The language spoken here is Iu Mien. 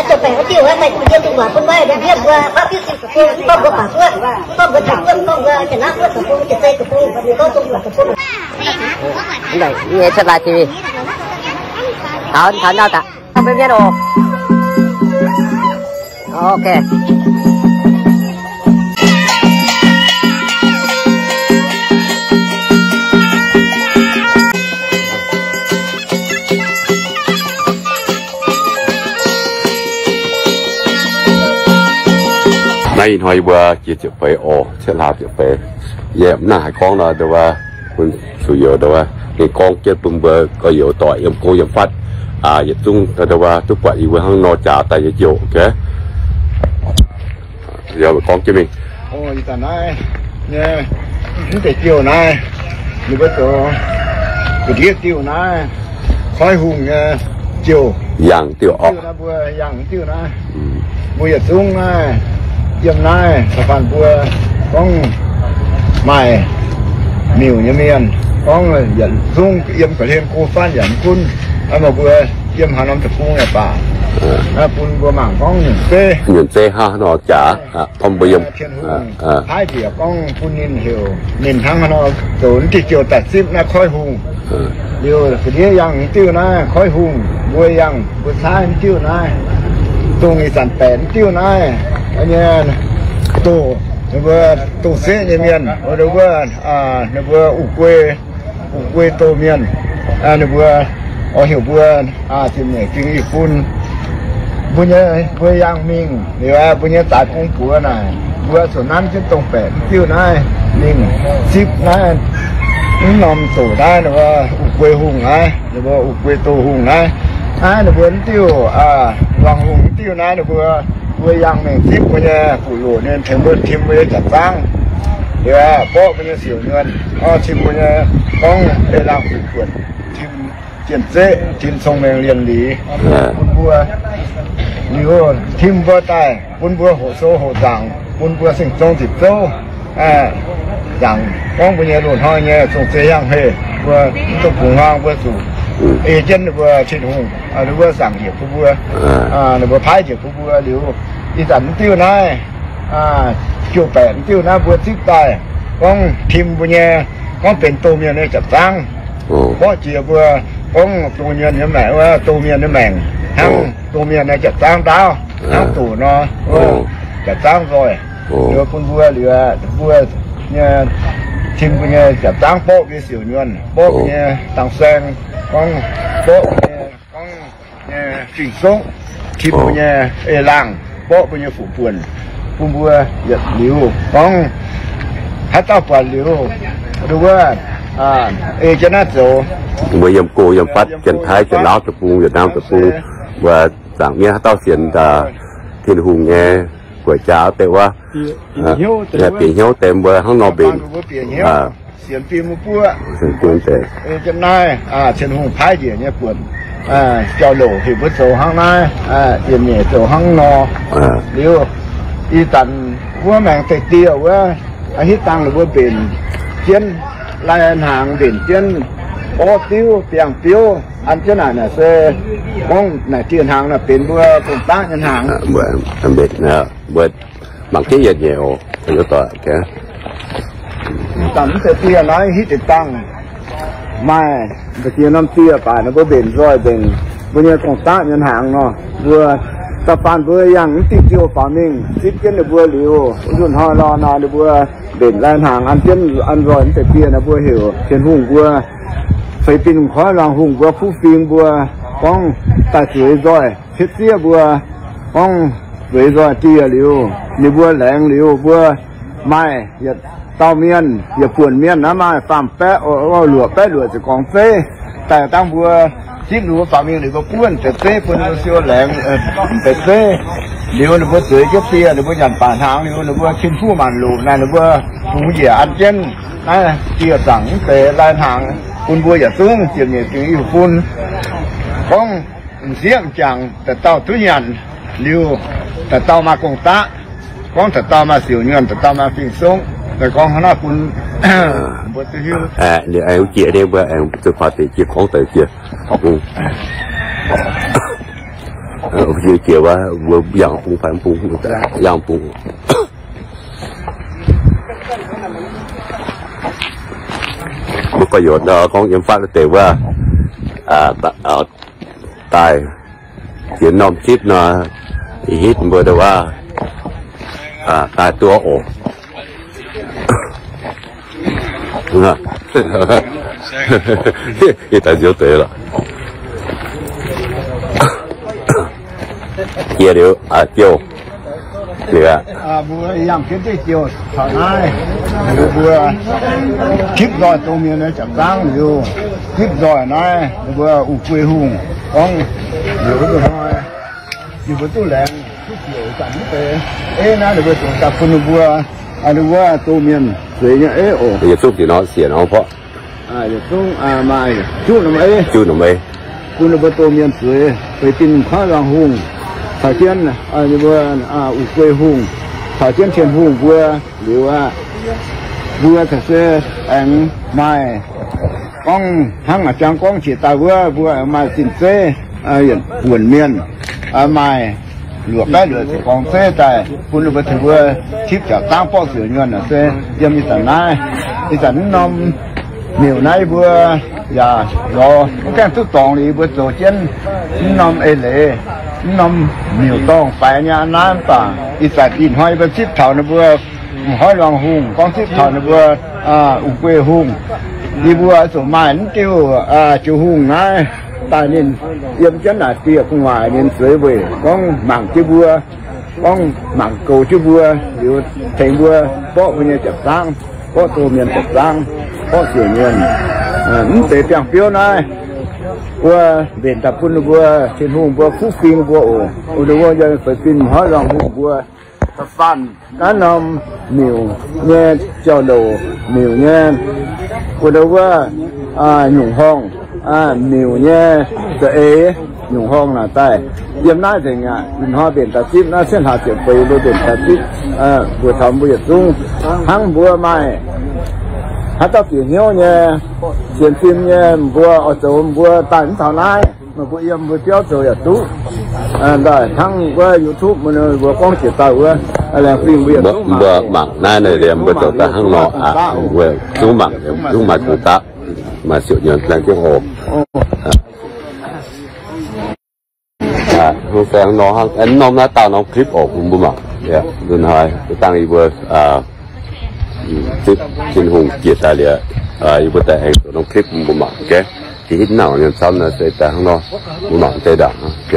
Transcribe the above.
Taux, taux nau daaih. Ok. Naaiv ih hnoi yie mbuo jiex ziepc feix oc, cietv hlaax ziepc feix. Yie mv nangc haaix gorngv nor, ndau wuov bun zuqc youz ndau wuov ninh gorngv jienv bun mbuo gorx-youz doic yiem go yiem fatv yietc zungv ndau wuov duqv buatc yie mbuo hnangv nor jaax daaih nyei jouh. Gorngv jienv mingh. Ih zanc naaiv nyei mv deix jouh naaiv, ninh mbuo zoux ga'ndiev diuh naaiv, koiv hungh nyei jouh. Yangh diuh orqc. Mbuo yangh diuh naaiv, mbuo yietc zungv naaiv, yiem naaiv da'faanh mbuo gorngv maaih miuc nyei mienh, gorngv yietc zungv yiem ga'hlen go fatv yaac mv gunv, mv baac mbuo yiem haaix norm deic-bung yaac baac, bun mbuo mangc gorngv nyunc zeiv, nyunc zeiv hnangv haaix nor jaax, gorngv mbuo yiem paaiv njiec gorngv bun ninh heuc ninh hnangv haaix nor zoux mv diuh jouh daaih zipv naaiv koiv hungh. Liuz ga'ndiev yangh mv diuh naaiv koiv hungh, mbuo yangh mbuo caaiv mv diuh naaiv, dongh ih zanc baeqc mv diuh naaiv nyei doh, ninh mbuo doh zeqv nyei mienh, ninh mbuo, ninh mbuo uqv guei, uqv guei doh mienh, ninh mbuo oix heuc mbuo ziepc nyeic fingx yiv fun. Mbuo nyei, mbuo yangh mingh liuz, mbuo nyei zaaix bung buoz naaic, mbuo zuqc nanv jienv dongh baeqc mv diuh naaiv mingh zipv naaiv mv norm doc naaiv, ninh mbuo uqv guei hungh naaiv, ninh mbuo uqv guei doh hungh naaiv. Naaiv ninh mbuo mv diuh luangh hungh mv diuh naaiv, ninh mbuo, mbuo yangh mingh zipv mbuo nyei fuqv loc ninh tengx mbuo tim mbuo nyei jaax zaangv, liuz mborqv mbuo nyei siouc nyuonh, tim mbuo nyei gorngv ei laangh fuqv buonc, tim jienv zeqv, tim cong-mengh lienh liz bun mbuo, liuz tim mbuo daaih bun mbuo hoqc sou hoqc zaangc, bun mbuo seng zong ziepc zouv zaangc, gorngv mbuo nyei loz-hnoi nyei zong-zei hiaangx heh, mbuo mv dungx bungx hmuangx, mbuo zuqc ei jienv ninh mbuo Tin-Hungh, ninh mbuo zaangc njiec bun mbuo, ninh mbuo paaiv njiec bun mbuo liuz, ih zanc mv diuh naaiv, jouh baeqc mv diuh naaiv mbuo zipv daaih, gorngv tim mbuo nyei, gorngv benx doh mienh nyei jaax zaangv. Mborqv jiex mbuo gorngv doh mienh nyei maengc, wuov doh mienh nyei maengc hnangv doh mienh nyei jaax zaangv ndaauv, hnangv doc nor, jaax zaangv nzoih. Liuz bun mbuo liuz, mbuo nyei, tim mbuo nyei jaax zaangv, mborqv mbuo nyei siouc nyuonh, mborqv mbuo nyei dang saeng, gorngv mborqv mbuo nyei gorngv nyei fing-soqv, tim mbuo nyei ei laangh, mborqv mbuo nyei fuqv buonc, bun mbuo yietc liuz gorngv haaix dauh buatc liuz, wuov, ei jienv naaiv zoux. Mbuo yiem go yiem fatv, Janx-Taiv, Janx-Laauv deic-bung, Yietc-Naamh deic-bung, mbuo zaangc mienv haaix dauh sienx Tin-Hungh nyei gueic jaax deix wuov, bieqc hnyouv deix mbuo hnangv nor mbenc. Sienx fim mbuo, sienx fim deix. Ei jienv naaiv, Tin-Hungh paaiv njiec nyei buonc, jauv-louc heuc mbuo zoux hnangv naaiv, yietc nyeic zoux hnangv nor. Liuz, ih zanc wuov maengx deix dieh wuov, hitv dangh ninh mbuo mbenc jienv, lai-hnaangx mbenc jienv, orv diuv, biangh biouv, an jienv naaic, naaic se gorngv naaic dieh hnaangx naaic benx mbuo gong-daqv nyei hnaangx. Mbuo mangc jienv yietc nyeic oc. Dangh mv deix dieh naaiv hitv deix dangh maaih mbu'ziex norm dieh baac ninh mbuo mbenc nzoih mbenc mbuo nyei gong-daqv nyei hnaangx nor. Mbuo da'faanh mbuo yangh mv diuh jouh faaux mingh zipv jienv ninh mbuo liuz, nzunc hnoi lorh naaic ninh mbuo mbenc lai-hnaangx an jienv an nzoih mv deix dieh naaiv mbuo heuc Tin-Hungh mbuo feix bin koiv luangh hungh mbuo kuv fingx mbuo gorngv daaih zueiz nzoih cietv zieqv mbuo gorngv zueiz nzoih dieh liuz, ninh mbuo laengz liuz mbuo maaih yietc dauh mienh, yietc buonc mienh naaiv maaih faam-baeqv, luoqc baeqv luoqc ziepc gorngv zeiv. Daaih dangh mbuo zipv ninh mbuo faaux mingh liuz mbuo buov deix zeiv bun ninh mbuo siou laengz deix zeiv. Liuz ninh mbuo zueiz jienv dieh, ninh mbuo nyanc baac hnaangx liuz, ninh mbuo cin fuqv maanc loc naaic, ninh mbuo bungx njiec an jienv naaiv dieh zaangc mv deix lai-hnaangx bun mbuo yietc zungv ziepc nyeic fingx yiuh fun. Gorngv m'sieqv m'jangc da'dauh duqv nyanc liuz, da'dauh maaih gong-daqv. Gorngv da'dauh maaih siouc nyuonh, da'dauh maaih fing-soqv. Gorngv hnangv naaiv bun mbuo duqv hiuv. Aengx jiex ninh mbuo aengx zuqc kuaaiv deix jiex gorngv deix jiex. Jiex wuov mbuo yangh bung fai bung, yangh bung. Mbuo gorx-youz nor gorngv yiem fatv deix wuov, daaih jiex norm tipv nor, hitv mbuo wuov, daaih duqv oc. Ih daaih nziouv deix lorqc. Jiex liuz, jouh liuz aqv. Mbuo yangh jienv diuh jouh taux naaiv, liuz mbuo tipv nzoih doh mienh nyei jaa-zaangv liuz, tipv nzoih naaiv ninh mbuo Wu Guei Hungh gorngv liuz, ninh mbuo duqv laengz duqv ziouc zanc mv deix. Ei naaiv ninh mbuo zoux daaih bun ninh mbuo, ninh mbuo doh mienh zueiz nyei ei oc. Yietc zungv dinh nor siec nor porqv. Yietc zungv maaih juqv norm ei, juqv norm ei, bun ninh mbuo doh mienh zueiz, feix dinh Kaiv Luangh Hungh caux jienv ninh mbuo Wu Guei Hungh caux jienv Tin-Hungh mbuo liuz aqv. Mbuo caux se aengx maaih gorngv hnangv a'jang gorngv jiex daaih wuov, mbuo aengx maaih zinh zeiv, buonc mienh, maaih luoqc baeqv luoqc ziepc gorngv zeiv daaih bun ninh mbuo tengx mbuo tipv jaa-zaangv borqv siouc nyuonh se yiem ih zanc naaiv. Ih zanc mv norm miuc naaiv yie mbuo yaac lorz mv gaengh duqv dorngx liuz, yie mbuo zoux jienv mv norm eix leiz, mv norm miuc-dorngh faix nyei aqv. Naaiv mv baac ih zanc ih hnoi yie mbuo zipv taux ninh mbuo Kaiv Luangh Hungh, gorngv zipv taux ninh mbuo Wu Guei Hungh, yie mbuo zuqc maaih mv diuh jiu hungh naaiv daaih ninh yiem jienv naaic dieh gu'nguaaic ninh zueiz weic gorngv mangc jienv mbuo, gorngv mangc goux jienv mbuo liuz tengx mbuo borqv mbuo nyei jaa-zaangv, borqv doh mienh jaa-zaangv, borqv siouc mienh. Mv deix biangh biouv naaiv, mbuo mbenc daaih bun ninh mbuo, Tin-Hungh mbuo kuv fing mbuo oc. Bun ninh mbuo yiem feix dinh Kaiv Luangh Hungh mbuo da'faanh naaiv norm miuc nyei jauv-louc, miuc nyei, bun ninh wuov nyungc horngh, miuc nyei za'eix nyungc horngh naaic daaih yiem naaiv nzengc aqv. Ih hnoi mbenc daaih zipv naaiv, sienx hlaax ziepc feix mbuo mbenc daaih zipv, mbuo taux mbuo yietc zungv hnangv mbuo maaih haaix dauh bieqc hnyouv nyei, sienx fim nyei, mbuo oix zoux mbuo daaih mv taux naaiv, meih mbuo yiem mbuo biauv zoux yaac duqv. Daaih hnangv wuov YouTube mbuo gorngv jiex daaih wuov, laengz fingx mbuo yietc zungv mangc. Mbuo mangc naaiv, mbuo zoux daaih hnangv nor aqv. Mbuo zungv mangc, zungv maaih kungx daqv, maaih siouc nyuonh laengz jienv oc. Hnangv nor, hnangv norm naaiv daauh norm clip oc, bun mbuo mangc. Ndunh hnoi dangh yie mbuo zipv Tin-Hungh jiex daaih liuz, yie mbuo daaih aengx zoux norm clip bun mbuo mangc. Ga'hitv nangc mienh camv naaiv se daaih hnangv nor, mbuo mangc deix ndaangc.